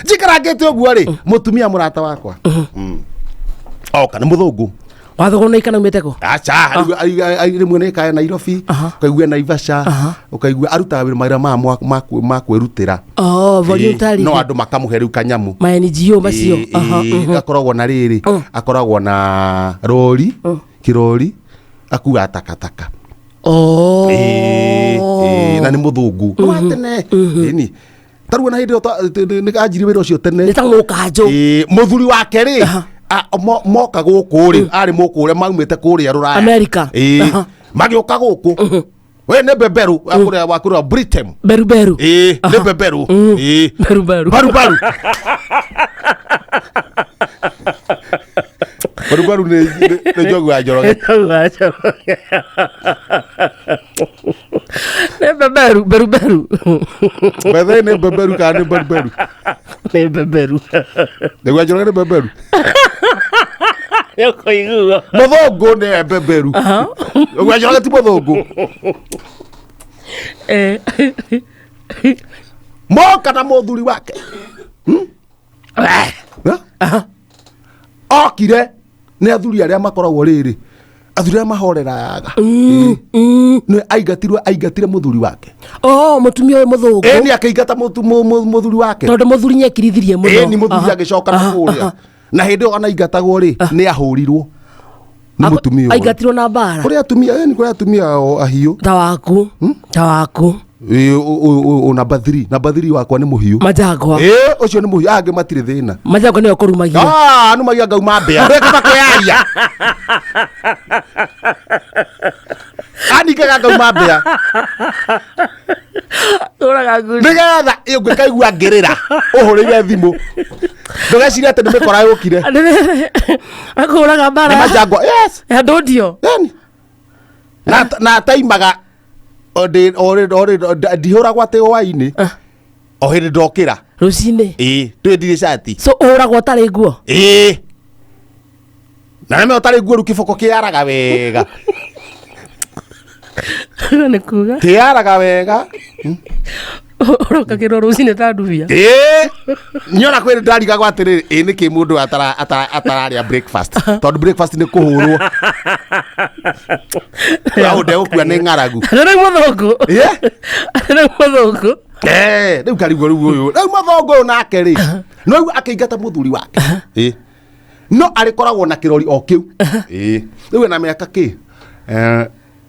Njikarangĩte ũguo rĩ, mũtumia mũrata wakwa oka nĩ mũthũngũ. Wathogwo ikana umĩte kũ? Aca, rĩmwe nĩ kaya Nairobi, ũkaigua Naivasha, ũkaigua arutaga wĩra mawĩra maya ma kwĩrutĩra. Oh, voluntary. Ĩĩ, no andũ makamũhe rĩu kanyamũ. Ma NGO macio. Ĩĩ, ĩĩ, akoragwo na rĩrĩ, akoragwo na rori, kĩrori akuaga takataka. Ĩĩ, ĩĩ, na nĩ mũthũngũ wa tene. Ĩni tarĩu ona hĩndĩ ĩyo nĩ anjirie wĩra ũcio tene. Nĩ ta mũkanjũ. Ĩĩ, mũthuri wake rĩ, moka gũkũ rĩ, arĩ mũkũ ũrĩa maumĩte kũrĩa rũraya. America. Ĩĩ, magĩũka gũkũ we nĩ beberu wa kũrĩa, wa kũrĩa Britain. Beru beru. Ĩĩ, nĩ beberu. Ĩĩ. Beru beru. Baru baru. Baru baru nĩ njogu ya Njoroge. Nĩ beberu beru beru. Bethe nĩ beberu kana nĩ baru baru? Nĩ beberu. Njogu ya Njoroge nĩ beberu. Nĩ ũkũigua. Mũthũngũ nĩwe beberu. Njogu ya Njoroge ti mũthũngũ. Moka na mũthuri wake. Eh? Okire nĩ athuri arĩa makoragwo rĩrĩ, athuri arĩa mahoreraga. Nĩ aingatirwe, aingatire mũthuri wake. Oh, mũtumia ũyũ mũthũngũ. Ĩ, nĩ akĩingata mũthuri wake. Tondũ mũthuri nĩekirithirie mũno. Ĩ, ni mũthuri agĩcoka na kũrĩa, na hĩndĩ ĩyo anaingatagwo rĩ, nĩ ahũrirwo nĩ mũtumia ũyũ. Aingatirwo na mbara. Kũrĩ atumia, ĩ, nĩ kũrĩ atumia o ahiũ. Ta waku, ta waku. Ĩ, namba 3, namba 3 wakwa nĩ mũhiũ. Majangwa. Ĩ, ũcio nĩ mũhiũ, angĩ matirĩ thĩna. Majangwa nĩwe ũkũrumagia. Ah, numagia ngauma mbĩa ndwĩkaba kwĩyaria, aningaga ngauma mbĩa. Ũraga nguri. Nĩgetha ũngĩkaigua ngĩrĩra ũhũrĩire thimũ, ndũgecirie atĩ nĩ mĩkora yũkire. Akũraga nĩ mbara. Majangwa, yes. Ya ndũndio. Yani, na ataimaga ndihũragwo atĩ hwainĩ, o hĩndĩ ndokĩra. Rũcinĩ. Ĩĩ, twĩndirĩ cati. So ũhũragwo ũtarĩ nguo. Ĩĩ, na nĩme ũtarĩ nguo rĩu kĩboko kĩaraga wega. Nĩ kuga Kĩaraga wega. Ũrokagĩrwo rũcinĩ ta ndubia. Ĩĩ, nyona kwĩ ndarigagwo atĩrĩrĩ, ĩ nĩkĩ mũndũ atararĩa breakfast, tondũ breakfast nĩ kũhũrwo au ndegũkua nĩ ng'aragu. Rĩu mũthũngũ. Ĩĩ. Rĩu mũthũngũ. Eh, rĩu karigwo rĩu ũyũ, rĩu mũthũngũ ũyũ nake rĩ, no rĩu akĩingata mũthuri wake. Ĩ, no arĩkoragwo na kĩrori o kĩu. Ĩ, rĩu ena mĩaka kĩ. Eh,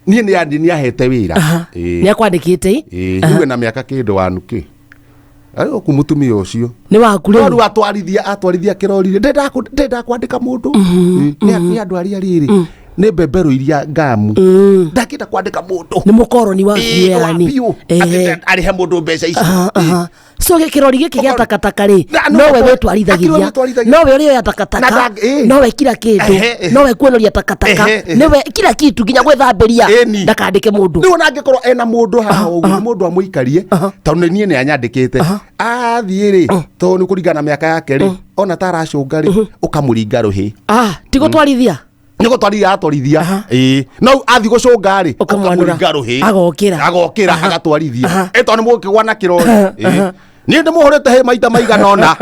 niĩ nĩ ahete wĩra. Ĩ. Nĩ akwandĩkĩte. Ĩ, rĩu ena mĩaka kĩndũ wanu kĩ arĩ gũkũ mũtumia ũcio. Nĩ waku no rĩu. Rĩu atwarithia kĩrori rĩ, ndenda kwandĩka mũndũ. Ĩ, nĩ andũ arĩa rĩrĩ nĩ mbemberũ iria ngamu, ndakĩenda kwandĩka mũndũ. Nĩ mũkoroni wa Ĩ, biũ wa yani. biũ. Atĩ arĩhe mũndũ mbeca ici. Ĩ. So kĩrori gĩkĩ gĩa takataka rĩ, Na- no nowe we- wĩtwarithagiria. akĩrĩ wĩtwarithagia. Nowe ũrĩoya Na takataka, nowe kila kĩndũ, Ehe, ehe. nowe kuonoria takataka, nĩwe kila kitu, nginya gwĩthambĩria. Ĩni. Ndakandĩke mũndũ. Rĩu ona angĩkorwo ena mũndũ haha ũguo, nĩ mũndũ amũikarie, tondũ nĩ niĩ nĩ anyandĩkĩte athiĩ rĩ, tondũ nĩ kũringana na mĩaka yake rĩ, ona ta aracũnga rĩ, ũkamũringa rũhĩ. Ah, ti gũtwarithia. Nĩ gũtwarithia atwarithia. Ĩĩ, no athiĩ gũcũnga rĩ, Ũkamwanũra. ũkamũringa rũhĩ. Agokĩra. Agokĩra, agatwarithia. Ĩ, tondũ nĩ mũgũkĩgwa na kĩrori. Ĩĩ, niĩ ndĩmũhũrĩte hĩ maita maigana ũna,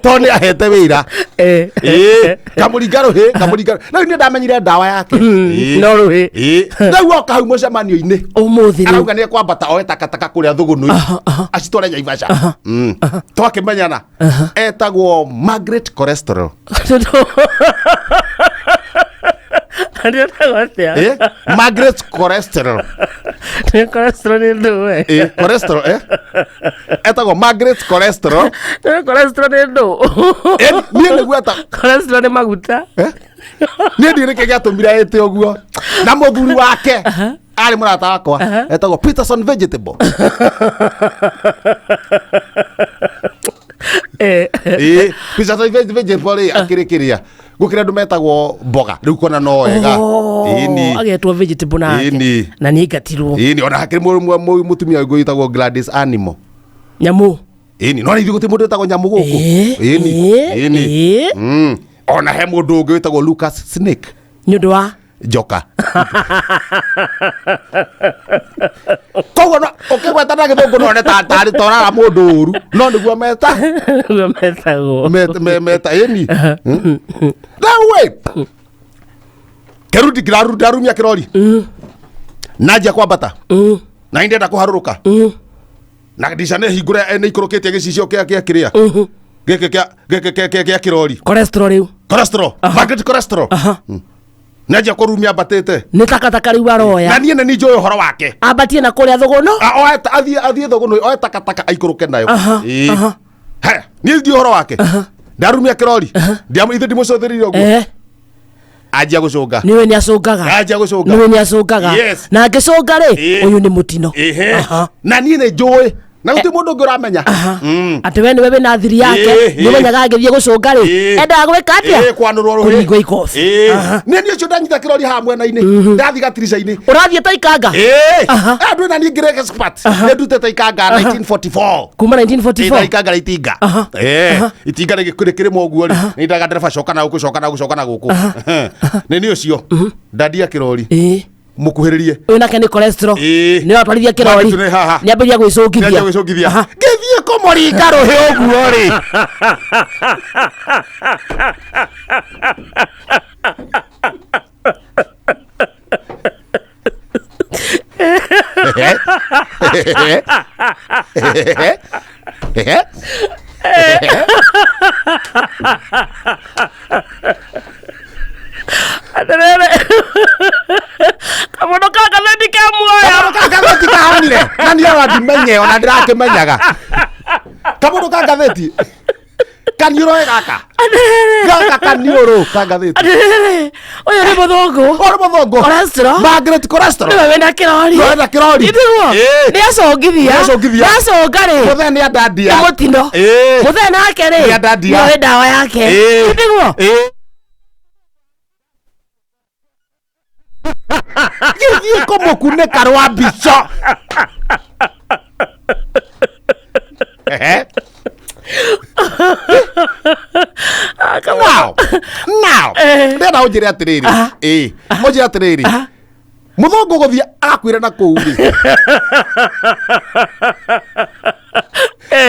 tondũ nĩ ahete wĩra. Ĩĩ, kamũringa rũhĩ, kamũringa. Rĩu niĩ ndamenyire ndawa yake. Ĩĩ. No rũhĩ. Ĩĩ, rĩu oka hau mũcemanio-inĩ, Ũmũthĩ rĩu. Arauga nĩ ekwambata oe takataka kũrĩa thũgũnũi acitware Nyaivasha. Twakĩmenyana etagwo Margaret Cholesterol. Ndĩretagwo atĩa? Eh? Margaret Cholesterol. Nĩ cholesterol nĩ ndũ we. Eh, cholesterol, eh? Etagwo Margaret Cholesterol. Nĩ cholesterol nĩ ndũ. Eh, niĩ nĩguo eta Cholesterol nĩ maguta. Eh? Niĩ ndiũĩ nĩkĩ gĩatũmire ĩte ũguo. Na mũthuri wake arĩ mũrata wakwa etagwo Peterson Vegetable. Ĩĩ, Peterson Vegetable rĩ, akĩrĩ kĩrĩa gũkĩrĩ andũ metagwo mboga rĩu kona no wega. Ĩni. Agetwo vegetable nake. Ĩni. Na nĩ aingatirwo. Ĩni, ona hakĩrĩ mũtumia ũngĩ wĩtagwo Gladys Animo. Nyamũ. Ĩni, no ithuĩ gũtirĩ mũndũ wĩtagwo nyamũ gũkũ. Ĩni. Ĩni. Ona he mũndũ ũngĩ wĩtagwo Lucas Snake. Nĩ ũndũ wa Njoka. Koguo no ũkĩgweta na gĩthũngũ no one ta tarĩ torara mũndũ ũru, no nĩguo meta Nĩguo metagwo. Meta ĩni. Rĩu ĩ kĩrundi ndarumia kĩrori nanjia kwambata na ndenda kũharũrũka na ndica nĩ hingũre, nĩ ikũrũkĩtie gĩcicio kĩa kĩrĩa gĩkĩ kĩa gĩkĩ kĩa kĩrori. Cholesterol rĩu. Cholesterol, magnet cholesterol. Nanjia kũrumia mbatĩte. Nĩ takataka rĩu Na aroya. Niĩ nĩ njũĩ ũhoro wake. Ambatie na kũrĩa thũgũno. Athiĩ thũgũnũ oe takataka aikũrũke nayo. Ĩĩ. Haya, niĩ ndiũ ũhoro wake, ndarumia kĩrori. Ithe ndimũcũthĩrĩire ũguo. Anjia gũcũnga. Nĩwe nĩ acũngaga. Anjia gũcũnga. Nĩwe nĩ acũngaga. Na angĩcũnga rĩ, ũyũ nĩ mũtino. Na niĩ nĩ njũĩ na gũtirĩ mũndũ ũngĩ ũramenya. Atĩ we nĩwe wĩna thiri yake. Nĩ ũmenyaga angĩthiĩ gũcũnga rĩ, endaga gwĩka atĩa? Kwanũrwo rũhĩ. Kũringwo ikobi. Nĩ niĩ ũcio ndanyita kĩrori haha mwena-inĩ, ndathiĩ gatirica-inĩ. Ũrathiĩ ta ikanga. Andũ na niĩ ngĩrĩ expert, nĩ ndutĩte ikanga 1944. Kuma Ĩ, na 1944. ikanga rĩa itinga. Itinga rĩkĩrĩma ũguo rĩ, nĩ ndaga ndereba, coka na gũkũ, coka na gũkũ, coka na gũkũ. Nĩ niĩ ũcio ndandia kĩrori mũkuhĩrĩrie. Ũyũ nake nĩ cholesterol. Nĩ watwarithia kĩrori. Magĩtu nĩ haha. Nĩ ambĩrĩria gwĩcũngithia. Nĩanjia gwĩcũngithia, ngĩthiĩ kũmũringa rũhĩ ũguo rĩ. Atĩrĩrĩ, kamũndũ ka ngathĩti ke muoyo. Kamũndũ ka ngathĩti kahonire na niĩ ona ndimenye, ona ndirakĩmenyaga kamũndũ ka ngathĩti kaniũrũ ĩ gaka gaka kaniũrũ ka ngathĩti. Atĩrĩrĩ, ũyũ nĩ mũthũngũ. Ũyũ nĩ mũthũngũ. Cholesterol. Margaret cholesterol. Nĩwe wĩna kĩrori. Nĩwe wĩna kĩrori. Nĩguo. Nĩ acũngithia. Nĩ acũngithia. Na acũnga rĩ, Mũthee nĩ andandia. Nĩ mũtino. Mũthee nake rĩ, Nĩ andandia. nĩoĩ ndawa yake. Nĩguo. Gĩthiĩ kũmũkunĩka rwa mbico. Ehe. Now, ndĩrenda ũnjĩre atĩrĩrĩ, ĩ ũnjĩre atĩrĩrĩ, mũthũngũ gũthiĩ akwĩre na kũu rĩ,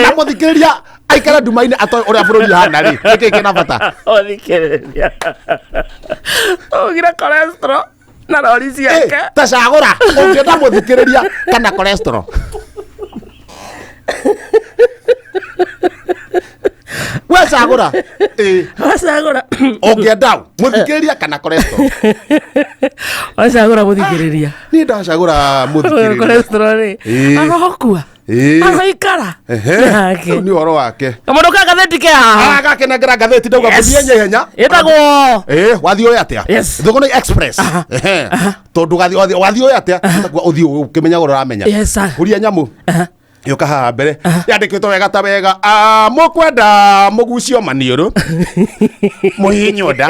na mũthikĩrĩria aikare nduma-inĩ atoĩ ũrĩa bũrũri ũhana rĩ, nĩkĩ kĩna bata? Ũthikĩrĩria ugire cholesterol na rori ciake. Ta cagũra, ũngĩenda mũthikĩrĩria kana cholesterol. We cagũra. Wacagũra. Ũngĩenda mũthikĩrĩria kana cholesterol? Wacagũra mũthikĩrĩria. Niĩ ndacagũra mũthikĩrĩria. Cholesterol rĩ, arokua, aroikara nake. Rĩu nĩ ũhoro wake. Kamũndũ ka ngathĩti ke haha. Agakenengera ngathĩti, ndauga mũthiĩ ihenya. Ĩtagwo Wathiĩ ũĩ atĩa? Thũgũnĩ Express. Tondũ wathiĩ ũĩ atĩa ũtakuga ũthiĩ ũkĩmenyaga ũrĩa ũramenya. Yes, sir. Huria nyamũ yũka haha mbere yandĩkĩtwo wega ta wega. Ah, mũkwenda mũgucio maniũrũ, mũhihinywo nda,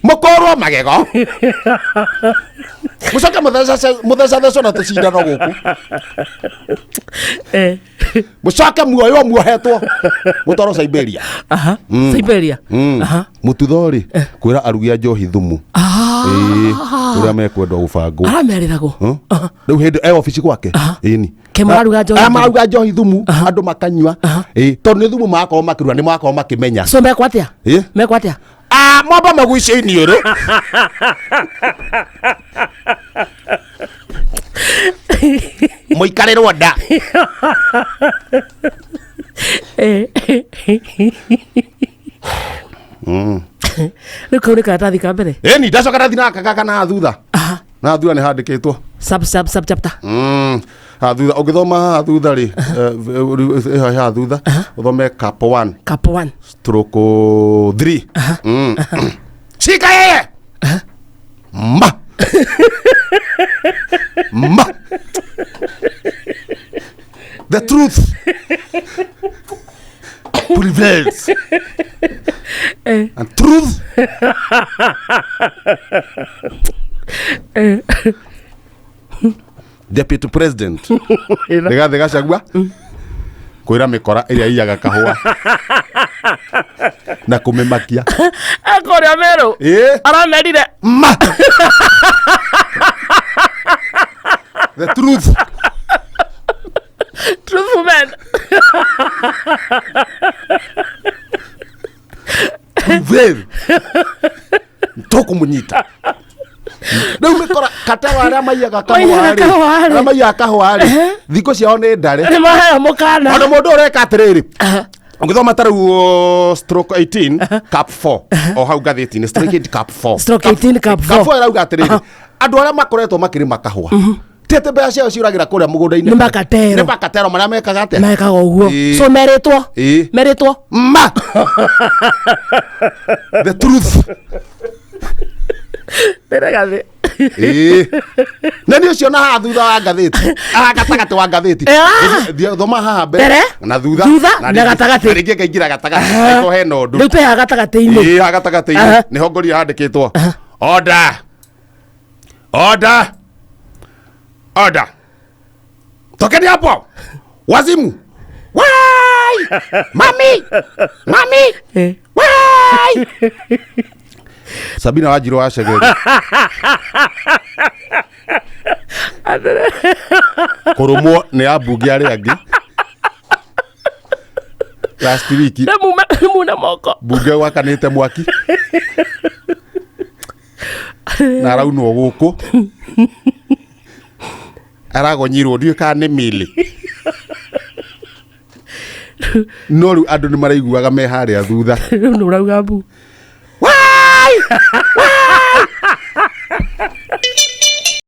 mũkorwo magego, mũcoke mũthecathecwo na tũcindano gũkũ, mũcoke muoywo muohetwo mũtwarwo Siberia. Siberia. Mũtutho rĩ kwĩra arugi a njohi thumu. Ĩĩ, ũrĩa mekwendwo gũbangwo. Aramerĩragwo. Huh? Rĩu hĩndĩ e obici gwake, ĩni. Ke mararuga njohi Aya thumu? mararuga njohi thumu, andũ makanyua. Ĩĩ, tondũ nĩ thumu magakorwo makĩruga, nĩ magakorwo makĩmenya. So mekwo atĩa? Mekwo atĩa? Ah, mwamba maguicio iniũrũ. Mũikarĩrwo nda. Rĩu kau nĩ karatathi ka mbere. Ĩni, ndacoka ndathi na gaka na thutha. Na thutha nĩ handĩkĩtwo. Sub sub sub chapter. Haha thutha, ũngĩthoma haha thutha rĩ, ĩho haha thutha ũthome cap 1 Cap 1. stroke 3. Shika yeye ma ma the truth prevails and truth deputy president Rigathi Gachagua. Kwĩra mĩkora ĩrĩa iyaga kahũa na kũmĩmakia. Ekũrĩa Meru. Ĩĩ. Aramerire. Ma the truth. Truth woman. Prevail. Tũkũmũnyita rĩu mĩkora katero arĩa maiyaga Maiyaga kahũa rĩ kahũa rĩ. arĩa maiyaga kahũa rĩ thikũ ciao nĩ ndare. Nĩ maheo mũkana. Ona mũndũ ũreka atĩrĩrĩ, ũngĩthoma ta rĩu stroke 18 cap 4 o hau ngathĩti-inĩ, stroke 8 cap 4. Stroke 18 cap 4. Cap 4 ĩrauga atĩrĩrĩ, andũ arĩa makoretwo makĩrĩma kahũa ti atĩ mbeca ciao ciũragĩra kũrĩa mũgũnda-inĩ. Nĩ makatero. Nĩ makatero marĩa mekaga atĩa? Mekaga ũguo. Ĩĩ. So merĩtwo. Ĩĩ. Merĩtwo. Ma the truth. Ndĩregathĩ. Ĩĩ. Na nĩ ũcio na haha thutha wa ngathĩti, haha gatagatĩ wa ngathĩti. Ah. Thoma haha mbere Mbere, na thutha thutha, na gatagatĩ. Na rĩngĩ ngaingĩra gatagatĩ angĩkorwo hena ũndũ. Rĩu twĩ haha gatagatĩ-inĩ. Ĩĩ, haha gatagatĩ-inĩ Aha. nĩho ngorire handĩkĩtwo order, order, order, tokeni hapo wazimu, wai mami, mami. Eh. Wai Sabina Wanjiru wa Chegeri kũrũmwo nĩ ambunge arĩa angĩ last week. Nĩ mune moko. Mbunge gwakanĩte mwaki na araunwo gũkũ aragonyirwo, ndiũĩ kana nĩ mĩlĩ, no rĩu andũ nĩ maraiguaga me harĩa thutha. Rĩu nĩ ũrauga mbu. Wai! Wai!